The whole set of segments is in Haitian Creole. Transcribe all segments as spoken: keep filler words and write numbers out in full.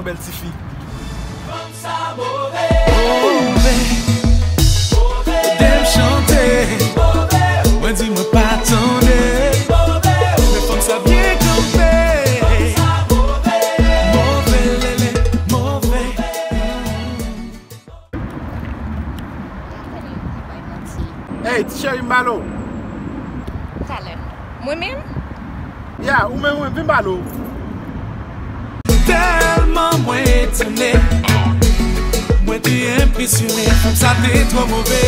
Bèl tifi. Move. Kite m chante. Mwen di mwen pa tande. Men fanm sa byen kanpe. Move lele, move. Hey, ti cheri, m pale w. Talè. Mwen menm? Ya, ou menm, ou menm, vin pale w. Tèlman mwen etone, mwen te enpresyone, fanm sa te twò move.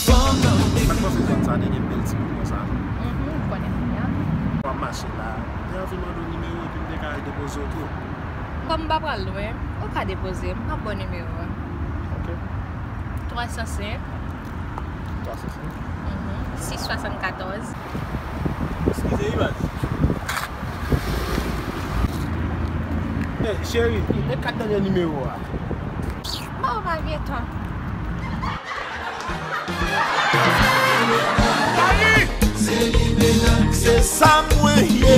Fanm nan. Mwen panse zòn sa te gen bèl timoun konsa. Mhm, ou konnen kounye a. W ap mache la. Te anvi mande w nimewo epi m te ka al depoze w tou. Kòm m pa pral lwen, ou ka depoze m, m ap ba w nimewo a. Ok. Twa san senk. Twa san senk. Mhm. Sis swasannkatòz. Eskize wi baz. Hey, cheri, e kat dènye nimewo a? Bon, ou pa vye tan. Se sa mwen ye.